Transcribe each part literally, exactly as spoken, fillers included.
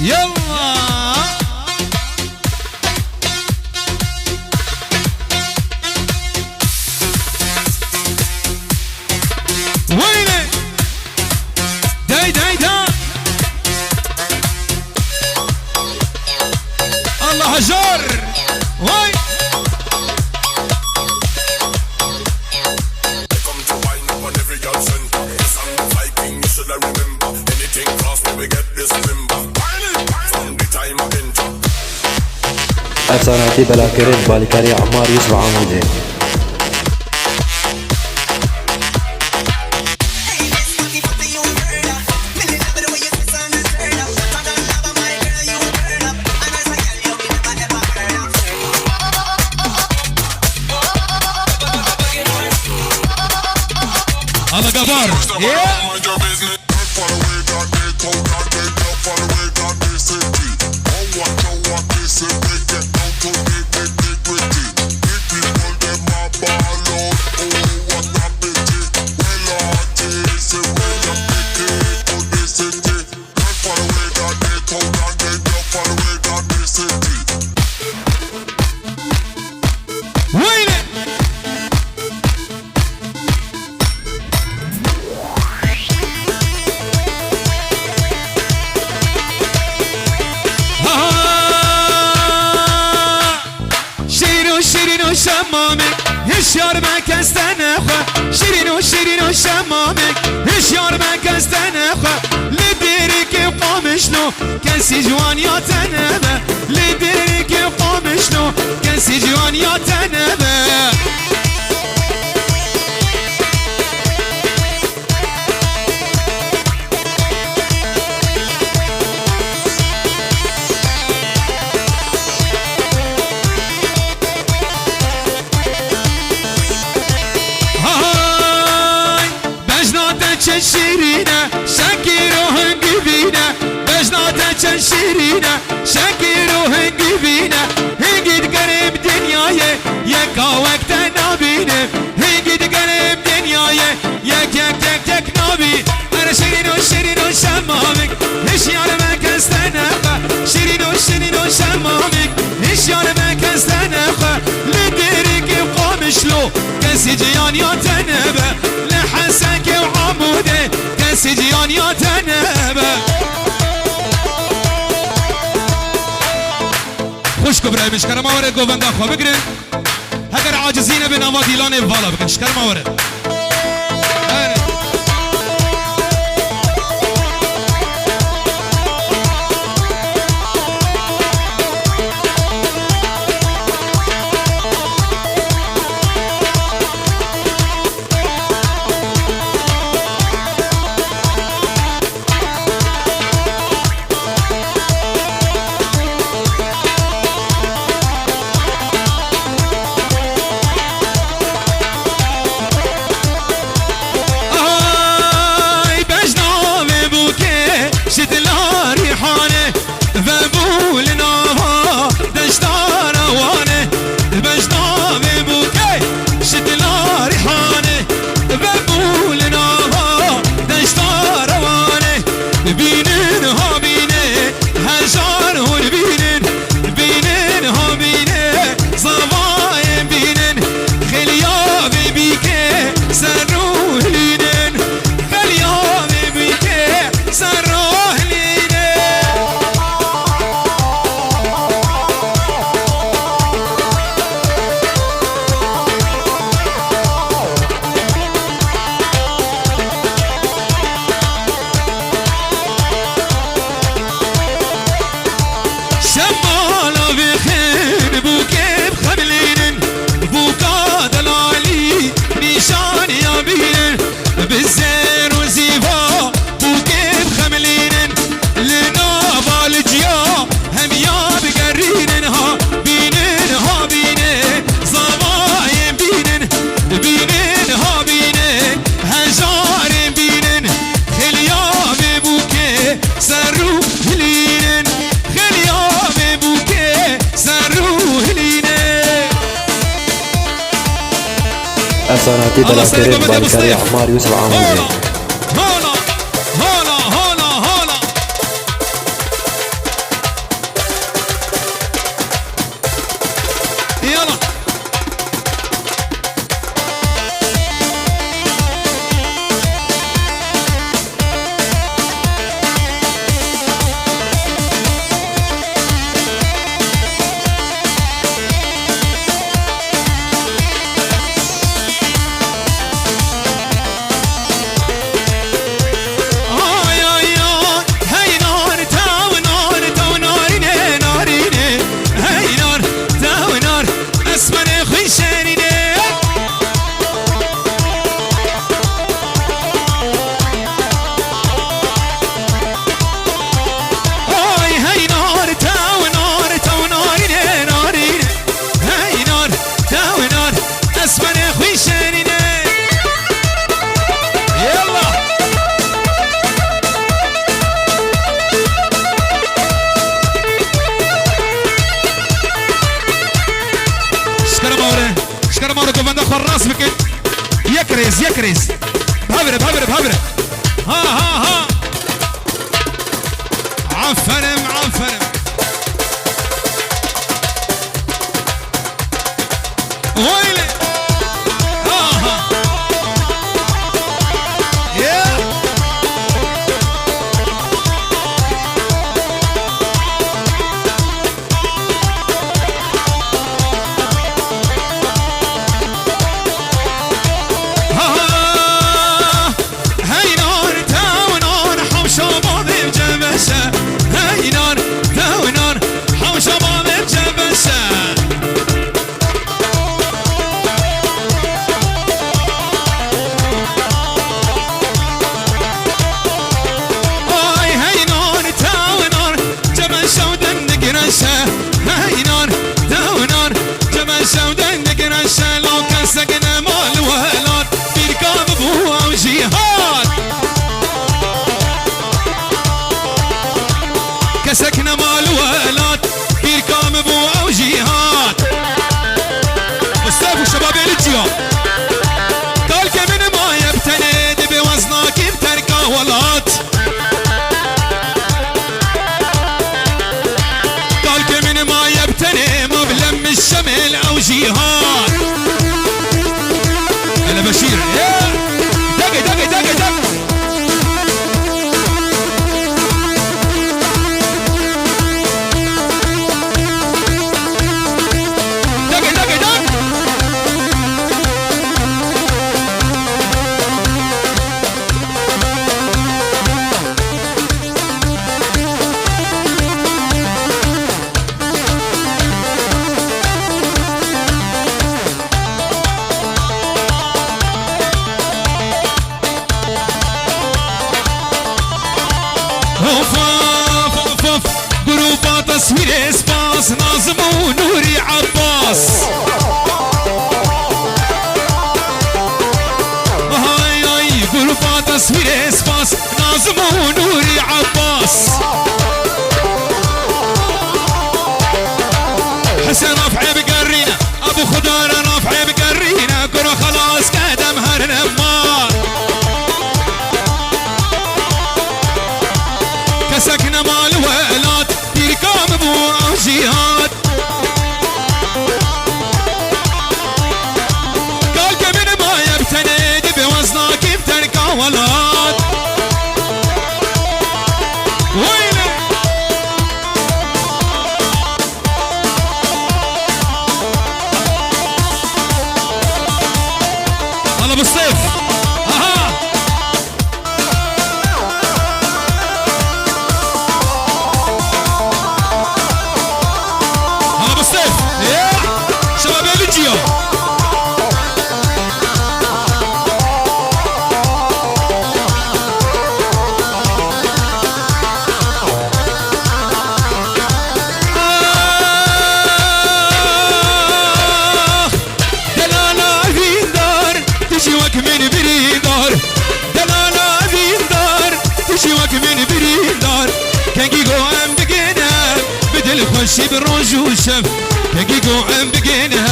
Yalla! Weyne! Dey, dey, da! Allah hajar! Vay! They come to wine up on every girl center. This song the Viking, you shoulda remember. Anything cross me, we get this timber. From the time I enter. Efsane hatî belakirin, balîkarî Ammar Yusuf Amûdê. Ala gabar. Yeah. Weyne! Ha! Şîrîn û şîrîn û şemamê, hişyar be kes te nexwe. Şîrîn û şîrîn û şemamê, hişyar be kes te nexwe. Li Dêrikê Qamişlo, kesî ji wan ya te nebe. Li Dêrikê Qamişlo, kesî ji wan ya te nebe. Hay! Bejna te çend şîrîn e, şekir û hingivîn e. Bejna te çend şîrîn e, şekir û hingivîn e. Hingî digerê bi dinyayê, yeka wek te nabînim. Hingî digerê bi dinyayê, yek, yek, yek, yek nabî. Erê şîrîn û şîrîn û şemamik, hişyar be kes te nebe. Şîrîn û şîrîn û şemamik, hişyar be kes te nebe. Li Dêrikê Qamişlo, kesî ciyan ya te nebe. Li Hesekê û Amûdê, kesî ciyan ya te nebe. Xwişk û birayê min, ji kerema were govenda xwe bigirin. Heger acizî nebe, nava dîlanê vala bikin, ji kerema were. Erê. Ay, bejna vê bûkê ji dila Rîhanê. Vebû li nava deşta Rewanê, bejna vê bûkê ji dila Rîhanê. Vebû li nava deşta Rewanê, bînin ha bînê, hejar hûn bînin, bînin ha bînê, zavayên bînin, xêliya vê bîkê ser rû hilînin. Xeliya vê bîkê ser rohlîne. Şemala vê xêr bûkê bixemilînin, bûka delalî nîşaniya bînin. Bi zêr û zîva bûkê bixemilînin, li nava li ciya hemiya bigerînin. Ha bînin, ha bînê, zavayên bînin, bînin, ha bînê, hejarên bînin, xêliya vê bûkê ser rû hilînin, xêliya vê bûkê ser rû hilînin. Efsane hatî belakirin, balîkarî Ammar Yusuf Amûdê. Hola, hola, hola, hola, hola. Rast bikin. Yek rêz, yek rêz. Bihevire, bihevire, bihevire. Ha, ha, ha. Aferin, aferin. Oyle. Ha, ha. Yeah. Heynan tewnan hewşa bavê cebeşe. Heynan tewnan hewşa bavê cebeşe. Ay heynan tewnan cebeşe û din digireşe. Heynan tewnan cebeşe û din digireşe. Lo kesek nema li welat. Pîrka bibû ew jî hat. Kesek nema li welat. Pîrka min bû ew jî hat. Mistef û şebabê li ciya. Kalkê min maye bi tenê, dibê wezna kî bi terka welat. Kalkê min maye bi tenê, ma bilem min şemêl ew jî hat. Hele Beşîr, ê! Degê, degê, degê, degê. Of, of, of, of. Grupa Teswîrê spas, Nazim û Nûrî Abbas. Hay, hay, grupa Teswîrê spas, Nazim û Nûrî Abbas. Hesen Raf'ê bigerîne, Abu Xudara Raf'ê bigerîne, kura xelas ke dem herin ma. Kesek nema li welat, pîrka min bû ew jî hat. Kalkê min maye bi tenê, dibê wezna kî bi terka welat. Weyne. Hala bi sêf. Aha. Hala bi sêf. Ya. Şebabê li ciya. Ah. Delala vîndar, tu jî wek min birîndar. Delala vîndar, tu jî wek min birîndar. Kengî go em bigihine bi dilxweşî bi roj û şev. Kengî go em bigihine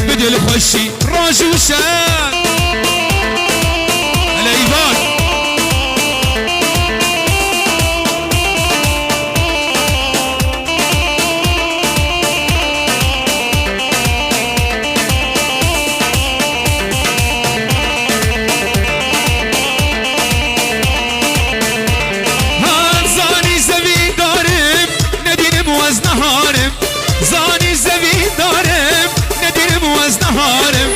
bi dilxweşî roj û şev. Hele Îvan. Han zanî zevîndarim, nedînim wez neharim. Zanî zevîndarim, nedînim wez neharim.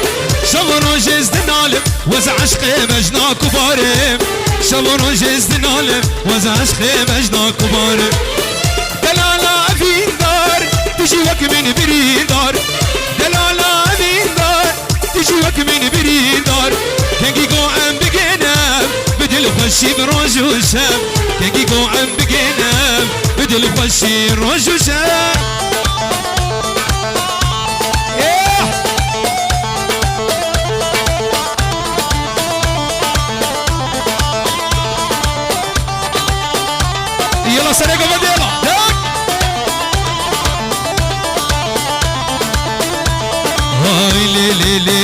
Şev û roj ez dinalim, wez eşqê mejna kubarim. Şev û roj ez dinalim, wez eşqê mejna kubarim. Delala vîndar, tu jî wek min birîndar. Delala vîndar, tu jî wek min birîndar. Kengî go em bigihine bi dilxweşî bi roj û şev. Kengî go em bigihine bi dilxweşî roj û şev. Eh! Yala serê gove dêla. Dek. Hay lê lê lê.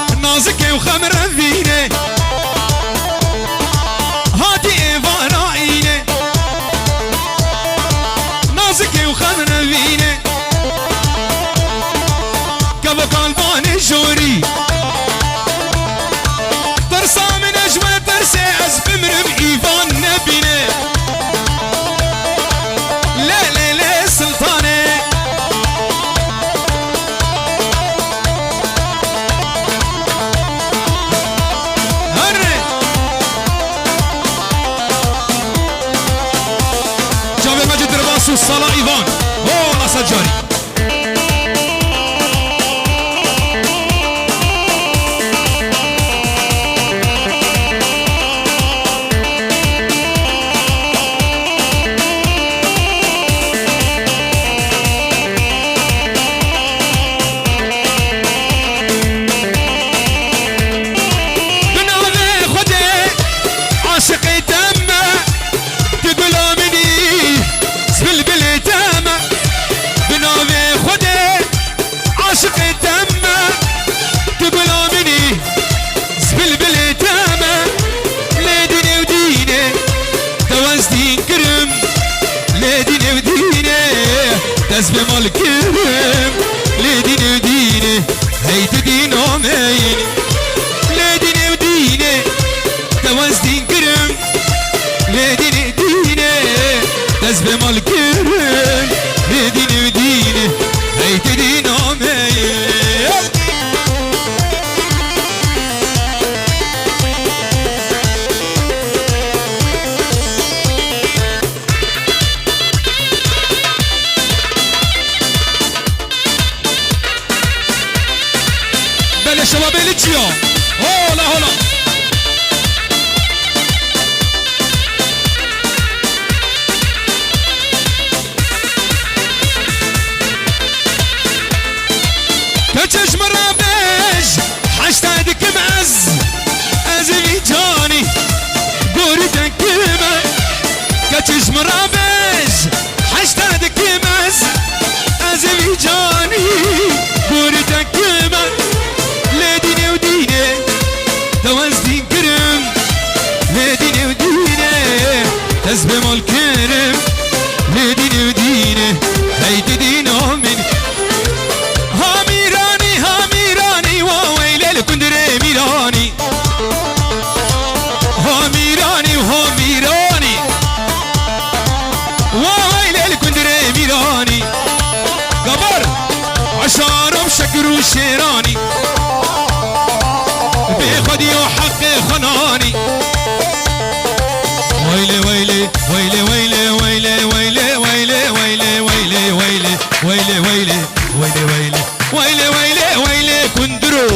Nazikê û xem revînê. Hatî êvara înê. Nazikê û xem revînê. Kevo kalbanê jorî. Tirsa min e ji we tirsê, ez bimrim îvan nebîne. Lê, lê, lê, Siltanê. Herre. Çavê me ci dirbas û sala îvan. Ho, lasa carî. Bi navê Xwedê aşiqê te me, tu gula min î, bilbilê te me. Bi navê Xwedê aşiqê te me, tu gula min î, bilbilê te me. Lê dînê û dînê, te wez dîn kirim. Lê dînê û dînê, dest bi mal kirim. Lê dînê û dînê, hey tu dîna me yî. Lê dînê û dînê, te wez dîn kirim. Lê dînê, dînê, dest bi mal kirin. Lê dînê, dînê, hey tu dîna me yî. Belê şebabê li çiya. Hola, hola. Keçe ji min re bêj, heşta dikim ez, ez ê vî canî gorî dekime. Keçe ji min re bêj, heşta dikim ez, ez ê vî canî gorî dekime. Lê dînê û dînê, te wez dîn kirim. Lê dînê û dînê, ez bi mal kirim. Lê dînê û dînê, hey tu dîna min. Ha Mîranî, ha Mîranî, wa weylê li kundirê Mîranî. Ha Mîranî, ha Mîranî. Wa weylê li kundirê Mîranî. Gabar, eşarom şekir û şêranî. Bê xwedî û heqê xwe nanî. Weylê, weylê, weylê, weylê. Weylê, weylê, weylê, weylê, weylê, weylê, weylê, kundiro.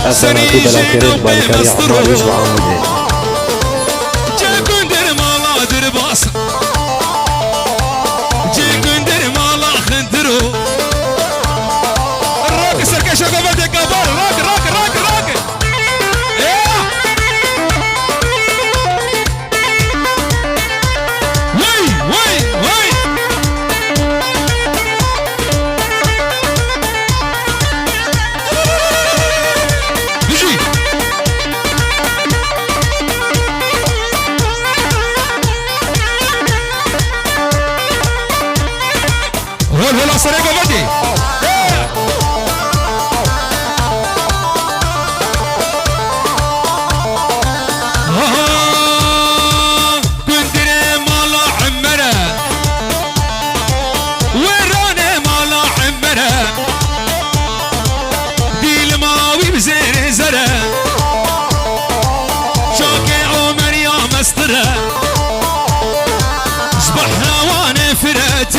Ev Serî belatî jê belatî newbê balkarî mestiro. Amar ji Amûdê. Cê kundir mala dirbas. Cê kundir mala xindiro. Rak serkeşa govete gabar, rak, rak, rak, rak. Ê! Wey, wey, wey! Bijî!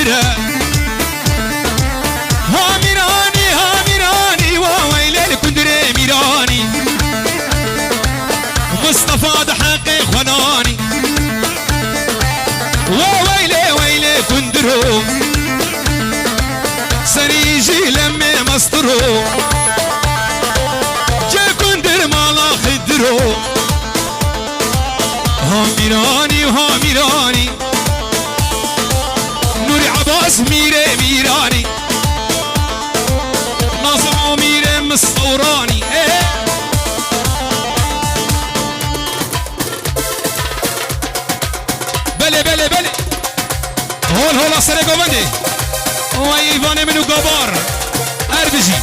Ha Mîranî, ha Mîranî, wa weylê li kundirê Mîranî. Mistefa di heqê xwe nanî. Wa weylê, weylê kundiro. Serî jî lemê mestiro. Cê kundir mala Xidiro. Ha Mîranî, ha Mîranî. Nûrî Ebas mîrê Mîranî. Nazim o mîrê Mistewranî. Ê! Belê, belê, belê. Hol hola serê govendê. Oy îvanê min û gabar. Her bijî.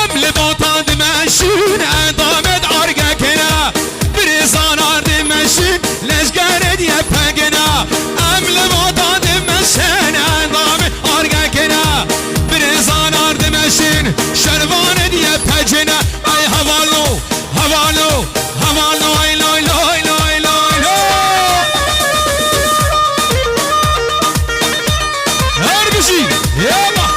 Em li bata dimeşin, endamê argekine. Birêzan ardimeşin, leşgerê diye pegine. Em li bata dimeşin, endamê argekine. Birêzan ardimeşin, şervanê diye pecine. Ay hevalno, hevalno, hevalno, ay lay lay lay lay lay. Her bijî, yallah.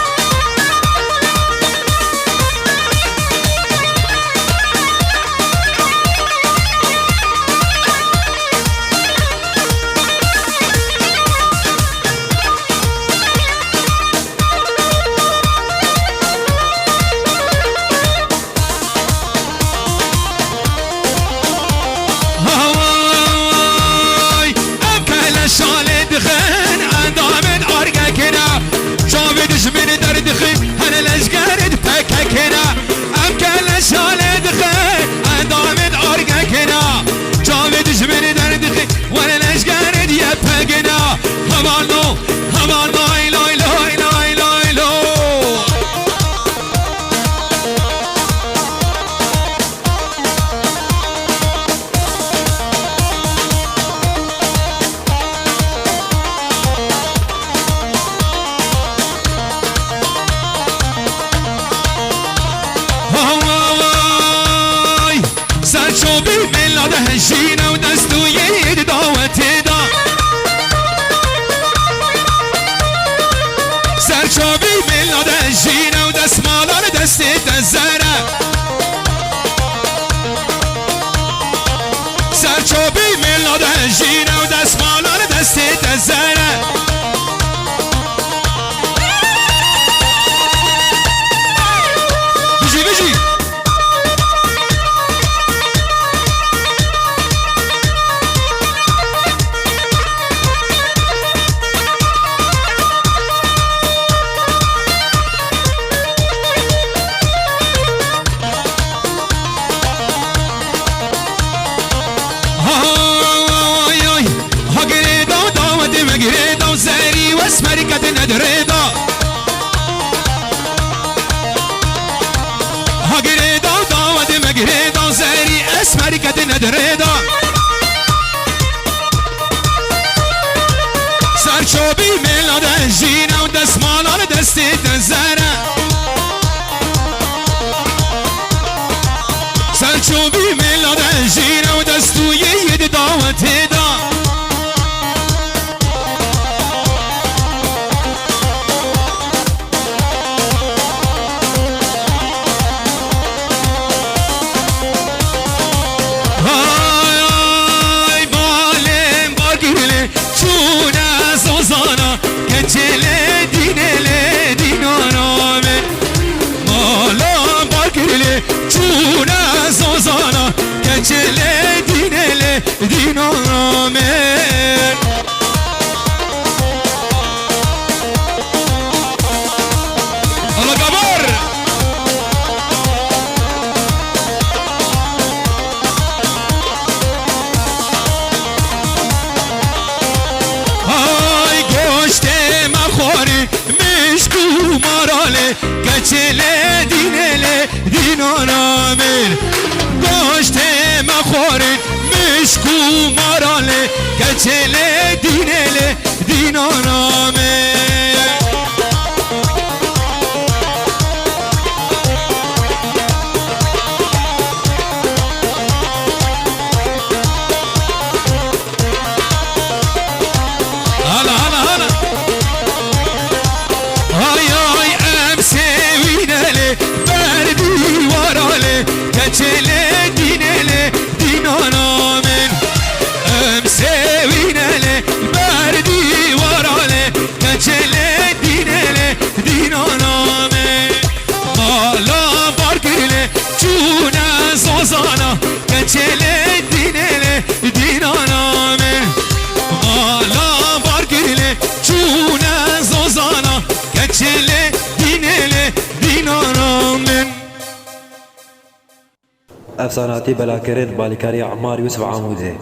Hay, em kele şalê dixin, endamên argekine. Çavê dijmin derdixin, her leşgerê pekekine. Em kele şalê dixin, endamên argekine. Çavê dijmin derdixin, were leşgerê diye pegine. Hevalno, hevalno, ay lay lay lay lay lo. Hay! Serçobî mela de hejîne û destûyê di dawetê de. Serçobî mela de hejîne û destmala li destê te zere. Serçobî mela de hejîne û destmala li destê te zere. Bijî, bijî. Hay, hay, ha girêda dawetê me girêda, zerî û esmerî ketine di rê de. Ha girêda dawetê me girêda, zerî esmerî ketine di rê de. Serçobî mela de jîne û destmala li destê te zere. Serçobî mela de jîne û destûyê yê di dawetê de. Hay, hay, balê, bagirlê, çûne zozana, keçê lê dînê lê dînana me. Mala bagirlê, çûne zozana, keçê lê dînê lê dînana me. Ala gabar! Hay goştê me xwarî, mişk û maralê, keçê lê dînê lê dînana min. Goş Kumaran lê, keçê lê, dînê lê, dînana me. Hala, hala, hala. Ay, ay, em sewîne lê, ber dîwara lê, keçê lê, dînê lê, dînana min. Em sewîne lê, ber dîwara lê, keçê lê, dînê lê, dînana min. Mala Bargilê çûne Zozana, keçê lê, dînê lê, dînana min. Mala Bargilê çûne Zozana, keçê lê, dînê lê, dînana min. Efsanatî Belakerê di balîkariya Emar Yusuf Amûdê.